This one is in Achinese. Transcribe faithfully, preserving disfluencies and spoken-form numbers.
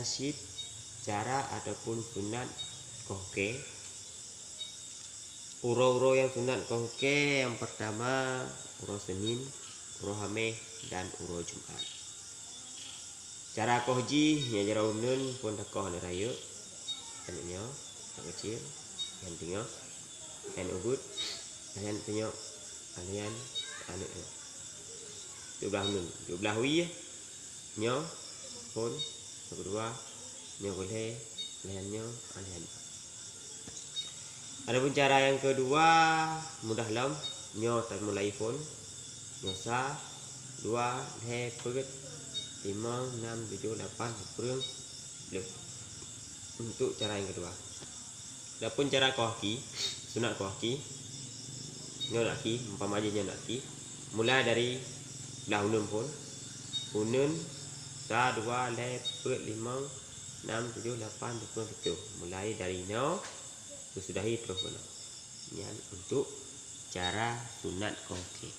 Cit cara ataupun sunat koh kée. Uroe-uroe nyang sunat koh kée nyang pertama uroe Senin, uroe Hameh dan uroe Jumat. Cara koh jih nyoe jaroe uneuen phon takoh aneuk rayeuk. Aneuk nyoe, aneuk keucil, nyang teungoh, nyang ubit, nyang teungoh, nyang aneuk nyoe. Tujoh blaih uneuen, tujoh blaih wie. Nyoe phon, nyang keudua, nyoe keulhée, lhée nyoe, lhée nyoe. Adapun cara nyang keudua mudah lom, nyoe tamulai phon, nyoe sa, dua, lhée, peuet, limong, nam, tujoh, lapan, sikureueng, siplôh. Untuk cara nyang keudua. Adapun cara koh aki, sunat koh aki, nyoe aki, umpama jih nyoe aki, mulai dari blaih uneuen phon, uneuen, sa, dua, lhée, peuet, limong, nam, tujoh, lapan, sikureueng, siplôh. Mulai dari nyoe, geusudahi troh keunoe. Nyan untuk cara sunat koh aki.